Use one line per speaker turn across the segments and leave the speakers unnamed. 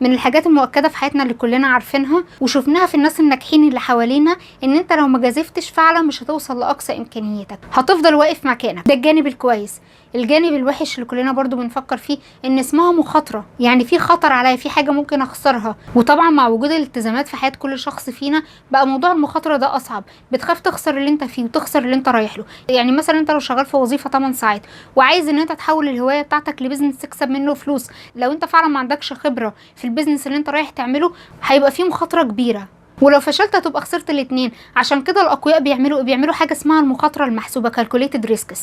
من الحاجات المؤكدة في حياتنا اللي كلنا عارفينها وشفناها في الناس الناجحين اللي حوالينا، ان انت لو ما جازفتش فعلا مش هتوصل لاقصى امكانياتك، هتفضل واقف مكانك. ده الجانب الكويس. الجانب الوحش اللي كلنا برضو بنفكر فيه ان اسمها مخاطره، يعني في خطر عليا، في حاجة ممكن اخسرها. وطبعا مع وجود الالتزامات في حياة كل شخص فينا بقى موضوع المخاطرة ده اصعب، بتخاف تخسر اللي انت فيه وتخسر اللي انت رايح له. يعني مثلا انت لو شغال في وظيفة 8 ساعات وعايز ان انت تحول الهواية بتاعتك ل business تكسب منه فلوس، لو انت فعلا ما عندكش خبره في ال business اللي انت رايح تعمله هيبقى فيه مخاطره كبيرة، ولو فشلت هتبقى خسرت الاتنين. عشان كده الاقوياء بيعملوا حاجة اسمها المخاطرة المحسوبه، calculated risks.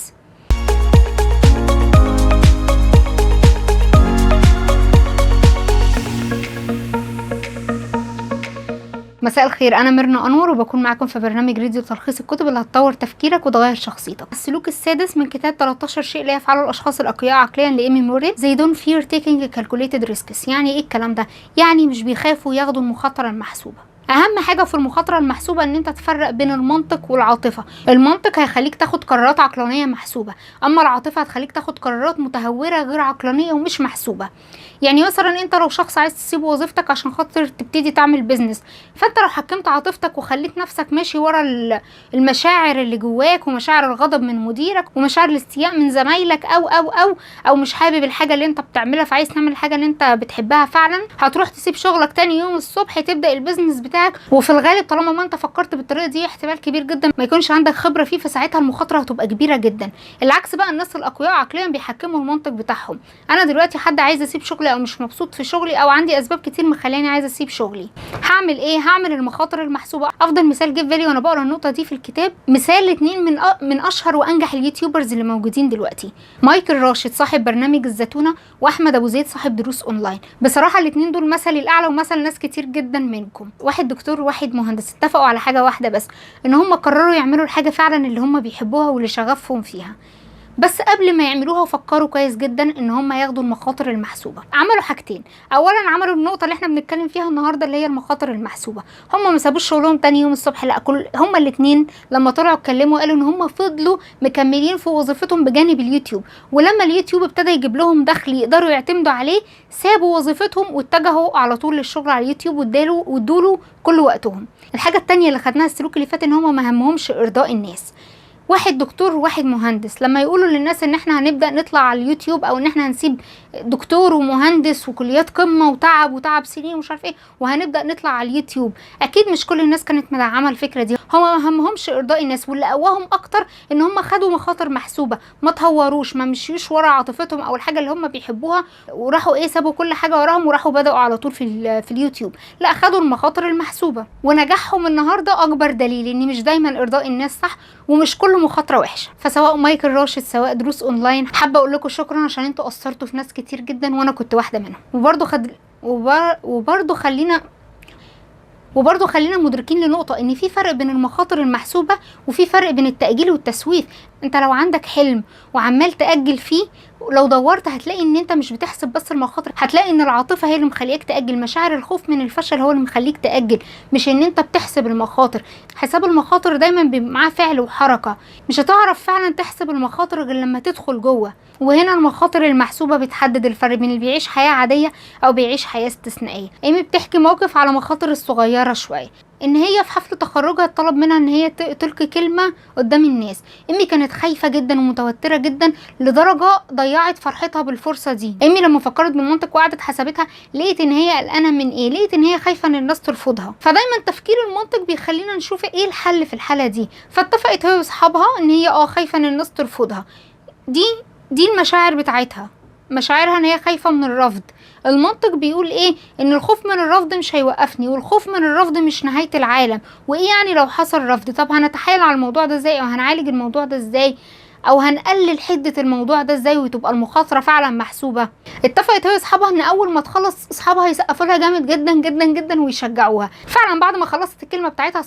مساء الخير، انا ميرنا انور وبكون معاكم في برنامج راديو تلخيص الكتب اللي هتطور تفكيرك وتغير شخصيتك. السلوك السادس من كتاب 13 شيء لا يفعله الاشخاص الاقوياء عقليا لايمي موريل، they don't fear taking calculated risks. يعني ايه الكلام ده؟ يعني مش بيخافوا ياخدوا المخاطرة المحسوبه. اهم حاجة في المخاطرة المحسوبه ان انت تفرق بين المنطق والعاطفة. المنطق هيخليك تاخد قرارات عقلانية محسوبة، اما العاطفة هتخليك تاخد قرارات متهوره غير عقلانية ومش محسوبة. يعني مثلا انت لو شخص عايز تسيب وظيفتك عشان خاطر تبتدي تعمل business، فانت لو حكمت عاطفتك وخليت نفسك ماشي ورا المشاعر اللي جواك ومشاعر الغضب من مديرك ومشاعر الاستياء من زمايلك او او او او مش حابب الحاجة اللي انت بتعملها فعايز تعمل الحاجة اللي انت بتحبها فعلا، هتروح تسيب شغلك تاني يوم الصبح تبدا ال business بتاعك. وفي الغالب طالما ما انت فكرت بالطريقة دي احتمال كبير جدا ما يكونش عندك خبره فيه، فساعتها المخاطرة هتبقى كبيرة جدا. العكس بقى، الناس الاقوياء عقليا بيحكموا المنطق بتاعهم. انا دلوقتي حد عايز اسيب شغلي او مش مبسوط في شغلي او عندي اسباب كتير مخلاني عايز اسيب شغلي، هعمل ايه؟ هعمل المخاطر المحسوبه. افضل مثال جه في بالي وانا بقرا النقطة دي في الكتاب، مثال اتنين من اشهر وانجح ال YouTubers اللي موجودين دلوقتي، مايكل راشد صاحب برنامج الزتونه واحمد ابو زيد صاحب دروس اونلاين. بصراحة الاتنين دول مثلي الاعلى ومثل ناس كتير جدا منكم. واحد دكتور وواحد مهندس، اتفقوا على حاجة واحدة بس، ان هم قرروا يعملوا الحاجة فعلا اللي هم بيحبوها واللي شغفهم فيها. بس قبل ما يعملوها فكروا كويس جدا ان هم ياخدوا المخاطر المحسوبه. عملوا حاجتين، اولا عملوا النقطة اللي احنا بنتكلم فيها النهارده اللي هي المخاطر المحسوبه. هم ما سابوش شغلهم تاني يوم الصبح، لا، كل هم الاثنين لما طلعوا اتكلموا قالوا ان هم فضلوا مكملين في وظيفتهم بجانب اليوتيوب، ولما اليوتيوب ابتدى يجيب لهم دخل يقدروا يعتمدوا عليه سابوا وظيفتهم واتجهوا على طول للشغل على اليوتيوب وادوا كل وقتهم. الحاجة الثانية اللي خدناها السلوك اللي فات ان هم ما همهمش ارضاء الناس. واحد دكتور وواحد مهندس لما يقولوا للناس ان احنا هنبدأ نطلع على اليوتيوب او ان احنا هنسيب دكتور ومهندس وكليات قمة وتعب وتعب سنين ومش عارف ايه وهنبدأ نطلع على اليوتيوب، اكيد مش كل الناس كانت مدعمة الفكرة دي. هما ما همهمش ارضاء الناس، واللي قواهم اكتر ان هم خدوا مخاطر محسوبة، ما تهوروش، ما مشيوش ورا عاطفتهم او الحاجة اللي هم بيحبوها وراحوا ايه سابوا كل حاجة وراهم وراحوا بدأوا على طول في اليوتيوب. لا، خدوا المخاطر المحسوبة، ونجاحهم النهاردة اكبر دليل ان مش دايما ارضاء الناس صح ومش كل مخاطره وحشة. فسواء مايكل راشد سواء دروس اونلاين، حابة اقول لكم شكرا عشان انتوا اثرتوا في ناس كتير جدا وانا كنت واحدة منهم. وبرضه خلينا مدركين لنقطة ان في فرق بين المخاطر المحسوبه وفي فرق بين التاجيل والتسويف. انت لو عندك حلم وعمال تاجل فيه، لو دورت هتلاقي ان انت مش بتحسب بس المخاطر، هتلاقي ان العاطفة هي اللي مخليك تاجل، مشاعر الخوف من الفشل هو اللي مخليك تاجل، مش ان انت بتحسب المخاطر. حساب المخاطر دايما بيبقى معاه فعل وحركه، مش هتعرف فعلا تحسب المخاطر غير لما تدخل جوه. وهنا المخاطر المحسوبه بتحدد الفرق بين اللي بيعيش حياة عادية او بيعيش حياة استثنائية. ايمي بتحكي موقف على مخاطر الصغيرة شوية، ان هي في حفلة تخرجها اتطلب منها ان هي تلقي كلمة قدام الناس. ايمي كانت خايفة جدا ومتوتره جدا لدرجة ضيعت فرحتها بالفرصه دي. ايمي لما فكرت بالمنطق وقعدت حسبتها لقيت ان هي قلقانة من ايه، لقيت ان هي خايفة ان الناس ترفضها. فدايما تفكير المنطق بيخلينا نشوف ايه الحل في الحالة دي. فاتفقت هي واصحابها ان هي خايفة ان الناس ترفضها، دي المشاعر بتاعتها، مشاعرها ان هي خايفة من الرفض. المنطق بيقول ايه؟ ان الخوف من الرفض مش هيوقفني، والخوف من الرفض مش نهاية العالم، وايه يعني لو حصل رفض؟ طب هنتحايل على الموضوع ده ازاي، او هنعالج الموضوع ده ازاي، او هنقلل حدة الموضوع ده ازاي، وتبقى المخاطرة فعلا محسوبة. اتفقت هي واصحابها ان اول ما تخلص اصحابها يسقفوا لها جامد جدا جدا جدا ويشجعوها. فعلا بعد ما خلصت الكلمة بتاعتها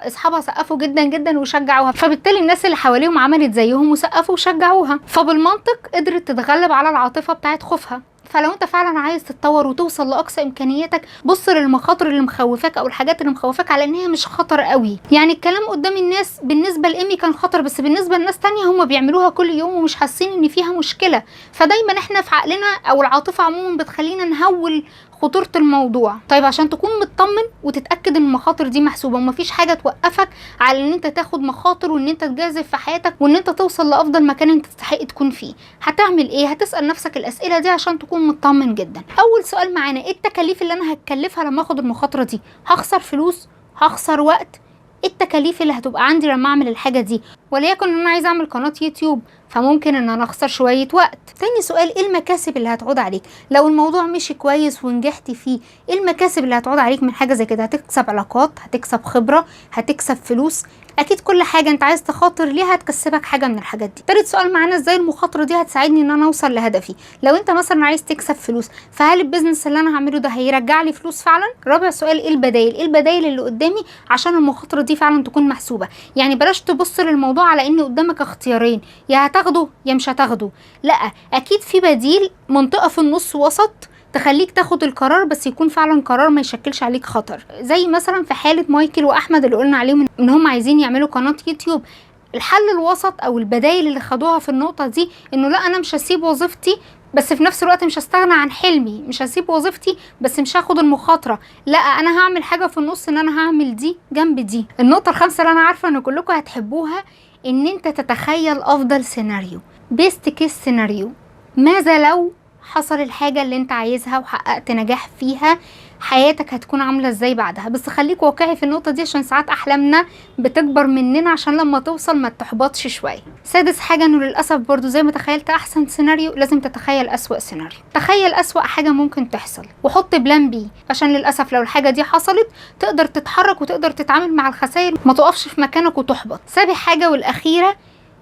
اصحابها سقفوا جدا جدا وشجعوها، فبالتالي الناس اللي حواليهم عملت زيهم وسقفوا وشجعوها، فبالمنطق قدرت تتغلب على العاطفة بتاعت خوفها. فلو انت فعلا عايز تتطور وتوصل لاقصى امكانياتك، بص للمخاطر اللي مخوفاك او الحاجات اللي مخوفاك على ان هي مش خطر قوي. يعني الكلام قدام الناس بالنسبة لايمي كان خطر، بس بالنسبة لناس تانية هم بيعملوها كل يوم ومش حاسين ان فيها مشكلة. فدايما احنا في عقلنا او العاطفة عموما بتخلينا نهول خطورة الموضوع. طيب عشان تكون مطمن وتتاكد ان المخاطر دي محسوبة ومفيش حاجة توقفك على ان انت تاخد مخاطر وان انت تجازف في حياتك وان انت توصل لافضل مكان انت تستحق تكون فيه، هتعمل ايه؟ هتسال نفسك الاسئلة دي عشان تكون مطمن جدا. اول سؤال معانا، ايه التكاليف اللي انا هتكلفها لما اخد المخاطرة دي؟ هخسر فلوس؟ هخسر وقت؟ ايه التكاليف اللي هتبقى عندي لما اعمل الحاجة دي؟ وليكن ان انا عايزه اعمل قناة يوتيوب، فممكن ان انا اخسر شوية وقت. تاني سؤال، ايه المكاسب اللي هتعود عليك لو الموضوع مشي كويس ونجحت فيه؟ ايه المكاسب اللي هتعود عليك من حاجة زي كده؟ هتكسب علاقات، هتكسب خبره، هتكسب فلوس، اكيد كل حاجة انت عايز تخاطر ليها هتكسبك حاجة من الحاجات دي. تالت سؤال معانا، ازاي المخاطرة دي هتساعدني ان انا اوصل لهدفي؟ لو انت مثلا عايز تكسب فلوس، فهل ال business اللي انا هعمله ده هيرجع لي فلوس فعلا؟ رابع سؤال، ايه البدايل؟ ايه البدايل اللي قدامي عشان المخاطرة دي فعلا تكون محسوبة؟ يعني بلاش تبص للموضوع على ان قدامك اختيارين، يا هتاخده يا مش هتاخده، لا اكيد في بديل، منطقة في النص وسط تخليك تاخد القرار، بس يكون فعلا قرار ما يشكلش عليك خطر. زي مثلا في حالة مايكل واحمد اللي قلنا عليهم ان هم عايزين يعملوا قناة يوتيوب، الحل الوسط او البدايل اللي خدوها في النقطة دي انه لا انا مش هسيب وظيفتي، بس في نفس الوقت مش هستغنى عن حلمي، مش هسيب وظيفتي بس مش هاخد المخاطرة، لا انا هعمل حاجة في النص، ان انا هعمل دي جنب دي. النقطة الخامسة اللي انا عارفة ان كلكم هتحبوها، ان انت تتخيل افضل سيناريو، best case scenario. ماذا لو حصل الحاجة اللي انت عايزها وحققت نجاح فيها، حياتك هتكون عاملة ازاي بعدها؟ بس خليك واقعي في النقطة دي عشان ساعات احلامنا بتكبر مننا، عشان لما توصل ما تحبطش شوية. سادس حاجة، انه للأسف برضو زي ما تخيلت احسن سيناريو لازم تتخيل اسوأ سيناريو. تخيل اسوأ حاجة ممكن تحصل وحط plan B، عشان للأسف لو الحاجة دي حصلت تقدر تتحرك وتقدر تتعامل مع الخسائر، ما تقفش في مكانك وتحبط. سابع حاجة والأخيرة،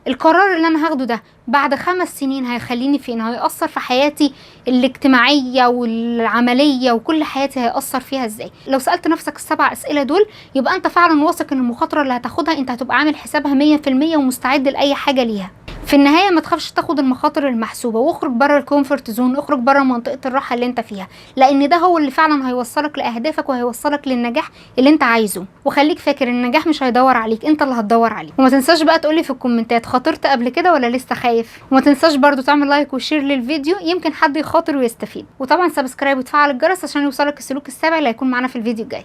القرار اللي انا هاخده ده بعد 5 سنين هيخليني فين؟ هيأثر في حياتي الاجتماعية والعملية وكل حياتي هيأثر فيها ازاي؟ لو سألت نفسك ال7 أسئلة دول يبقى انت فعلا واثق ان المخاطرة اللي هتاخدها انت هتبقى عامل حسابها 100% ومستعد لأي حاجة ليها. في النهاية ما تخافش تاخد المخاطر المحسوبة، واخرج بره ال comfort zone، اخرج بره منطقة الراحة اللي انت فيها، لان ده هو اللي فعلا هيوصلك لأهدافك وهيوصلك للنجاح اللي انت عايزه. وخليك فاكر ان النجاح مش هيدور عليك، انت اللي هتدور عليه. وما تنساش بقى تقولي في الكومنتات خاطرت قبل كده ولا لسه خايف؟ وما تنساش برضو تعمل like و share للفيديو، يمكن حد يخاطر ويستفيد. وطبعا subscribe وتفعل الجرس عشان يوصلك السلوك السابع اللي هيكون معانا في الفيديو الجاي.